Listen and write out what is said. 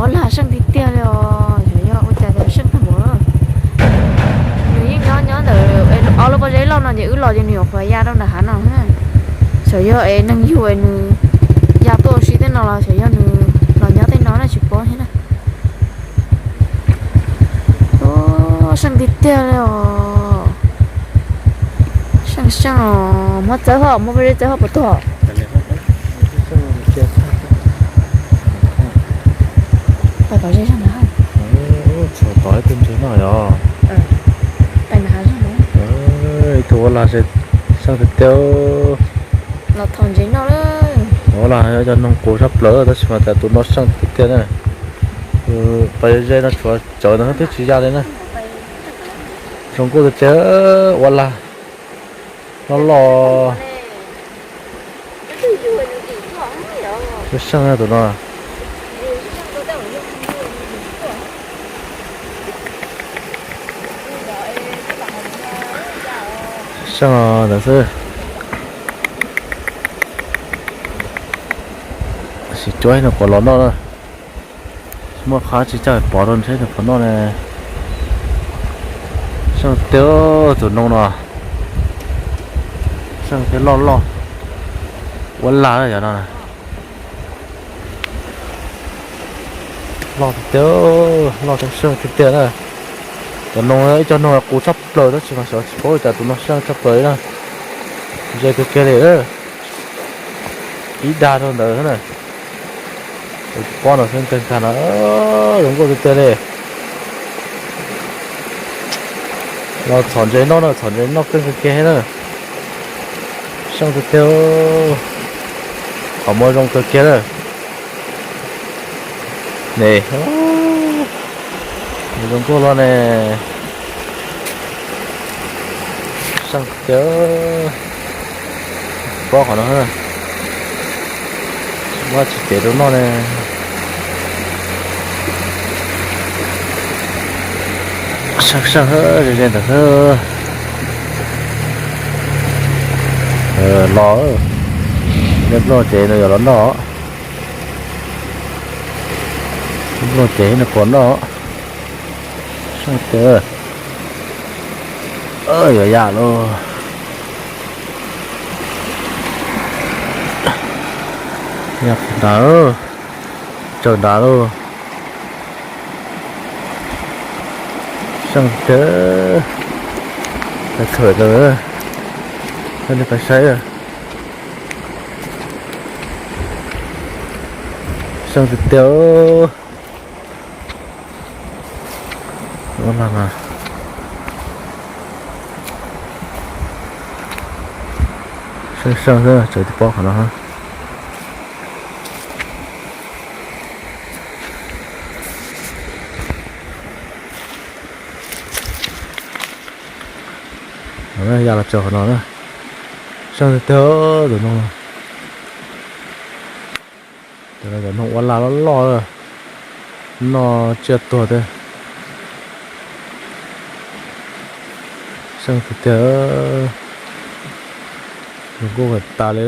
Ua lag seej tiag tiag li os, xyov yog ua cas seej tag npaum. Nws yeej nyob nyob ntawm ob lub pob zeb loj no ces wb los ces nws yuav qhuav ya rau nram hav no. Xyov yog es neeg yug es nws ya tuaj ua si tej no los xyov yog nws los nyob tej no na tsis paub thiab na. Seej tiag tiag li os. Seej seej os, muab txawb hov, muab pob zeb txawb hov puas tuag. Pais tom zej zog na. Txog tom ib tug ntses noj yog. Pais na. Ib tug ua lag seej tiag tiag. Los thom ntses noj lawm. Ua lag yog cov noog qus sab plaws tab sis mas cas tus no seej tiag tiag na. Pais ze no tshuav tsawv ntawd twb tsis ya li na. Zoo nkauj tiag tiag, ua lag loj loj. Seej seej tus no. Seej ntawd xwb. Sim cuab no puas los noj na. Muaj qhov tsis coj pov rau ntshe nws puas noj ne. Seej tiag tus noog no. Seej tiag loj loj. Ua lag yog no. Loj tiag, loj tiag seej tiag tiag na. Cov noog ib co noog qus tshaj plaws tab sis mas xyov tsis paub cas tus no seej tshaj plaws li na. Ze kawg kiag li. Ib dag rau ntawd na. Tus pob no xwb kawg kag no, zoo nkauj tiag tiag li. Los txhom ntses noj na, txhom ntses noj keej kawg kiag thiab na. Seej tiag tiag. Qhov muag zoo kawg kiag na. Ne, zoo nkauj los ne. Seej tiag. Pob qhov no, muab tsis cev rau noj ne. Seej seej, ze ze ntawd. Los, nej nplooj ces nws yuav los noj. Nplooj ces nws puas noj. Seej tiag. Yuav yam lauj. Yam nrad, tsaws nrad lauj. Seej tiag. Pais txhawm ntawd, nej pais saib. Seej tiag tiag. Ua lag mas seej seej xwb, tsaws tib pob qhov no. Ya los tsaws qhov no na. Seej tiag tiag tus noog. Cov no cov noog ua lag loj loj, noj tsiaj tuag thiab. Seej tiag tiag, zoo nkauj tas li.